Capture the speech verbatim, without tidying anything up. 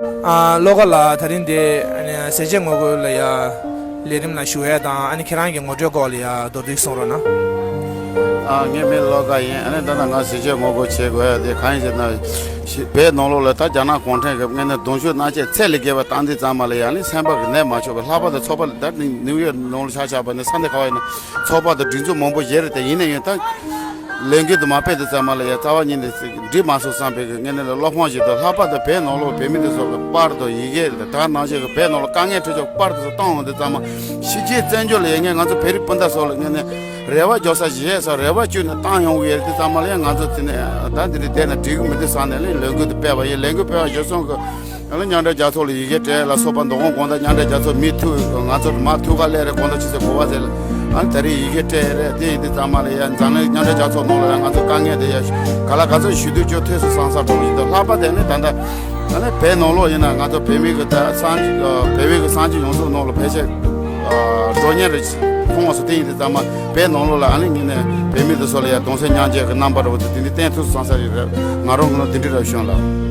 ཨ་བློ་དགའ་ལགས། ད་རིང་འདི་ཨ་ནི་ཟས་བཅད་ངོ་རྒོལ་ལ་ཡ་ལས་རིམ་ལ་ཞུགས་ཡ་དང་ཨ་ནི་ཁྱེད་རང་གི་ངོ་སྤྲོད་སྐོར་ལ་ཡ་མདོར་བསྡུས་གསུང་རོགས་གནང་། ཨ་ངའི་མིང་བློ་དགའ་ཡིན། ཨ་ནི་ད་ལྟ་ང་ཟས་བཅད་ངོ་རྒོལ་བྱེད་དགོས་ཡ་དེ་གང་ཡིན་ཟེར་ན། ཤི་བོད་ནང་ལོགས་ལ་ད་རྒྱ་ནག་གུང་ཁྲན་གྱིས་དངོས་གནས་གདུང་ཤུགས་མནར་གཅོད་ཚད་ལས་བརྒལ་བ་བཏང་དུས་ཙམ་པ་ལ་ཡ་ནི་སེམས་པ་གི་ནད་མ་ཆོག་པའི་ལྷག་པར་དུ་ཚོགས་པ་ལ་ད་ནིའུ་ཡོག་ནང་ལ་ཆ་བཞག་པ་ནི་ས་གནས་ག་བ་ཡིན་ན་ཚོགས་པ་དང་སྒྲིག་འཛུགས་མང་པོ་ཞིག་རེད། དེ་ཡིན་ན་ཡང་ད་ལས་འགུལ་དུ་མ་སྤེལ་དུས་ཙམ་པ་ལ་ཡ་རྩ་བ་ཉིད་ནས་འགྲིག་མ་སོང་བསམ་པའི་གི་དངོས་གནས་ལ་བློ་ཕམ་ཞིག་འདུག་ལྷག་པར་དུ་བོད་ནང་ལོགས་བོད་མི་དེ་ཚོ་གི་པར་དང་ཡི་གེ་དང་ད་ནང་བཞིན་གི་བོད་ནང་ལ་དཀའ་ངལ་འཕྲད་ཆོག་པར་དེ་ཚོ་བཏང་འོང་དུས་ཙམ་པ་ཕྱི་རྒྱལ་བཙན་བྱོལ་ལ་ཡ་ངས་ང་ཚོ་བོད་རིགས་སྤུན་ཟླ་ཚོ་ལ་དངོས་གནས་རེ་བ་རྒྱག་ས་ཞིག་ཡོད་ས་རེ་བ་བཅོལ་ནས་བཏང་ཡོང་གི་ཡོད་དུས་ཙམ་པ་ལ་ཡང་ང་ཚོ་དེ་ནས་ད་འདི་རིགས་བསྡད་ན་འགྲིག་གི་མི་འདུག་བསམ་ནས་ལས་ལས་འགུལ་དེ་སྤེལ་བ་ཡིན། ལས་འགུལ་སྤེལ་བ་ཡོད་སོང་གི་ཨ་ལ་མཉམ་འབྲེལ་རྒྱལ་ཚོགས་ལ་ཡི་གེ་སྤྲད་ལ་སོགས་པ་མདོ་དབུས་དགོང་དག་མཉམ་འབྲེལ་རྒྱལ་ཚོགས་མི་ཐུག་ང་ཚོ་མ་ཐུག་ག་སླེབས་རེ་དགོངས་དག་ཅི་ཟེར་གོ་བ་ཟེར་ལ་ཨ་ད་རེས་ཡི་གེ་སྤྲད་རེད། དེ་ཡིན་དུས་ཙམ་པ་ལ་ཡང་འཛམ་གླིང་མཉམ་འབྲེལ་རྒྱལ་ཚོགས་ནང་ལ་ཡང་ང་ཚོ་དཀའ་ངལ་དེ་ཡང་ག་ལ་ག་ཚོད་ཞུ་དུས་ཅོ་ཐོས་སུ་སང་སར་འགྲོ་གི་ཡིན་འདུག་ལྷག་པ་དེ་ནི་ད་ལྟ་ཨ་ནི་བོད་ནང་ལོགས་ཡིན་ན་ང་ཚོ་བོད་མི་གི་ད་སངས་བོད་མི་གི་སངས་རྒྱས་ཡོངས་རྫོགས་ནང་ལ་ཕལ་ཆེར་འགྲོ་ཉེན་རེ་མཐོང་བ་སོ་དེ་ཡིན་དུས་ཙམ་པ་བོད་ནང་ལོགས་ལ་ཨ་ནི་ངེད་ནས་བོད་མི་དེ་ཚོ་ལ་ཡང་གདུང་སེམས་མཉམ་སྐྱེད་ཀྱི་རྣམ་པ་རེ་བ་དེ་འདི་བསྟན་ཐུབ་སོང་ས་རེད། ང་རང་གི་ནང་དེ་འདྲ་རེ་བྱུང་ལ།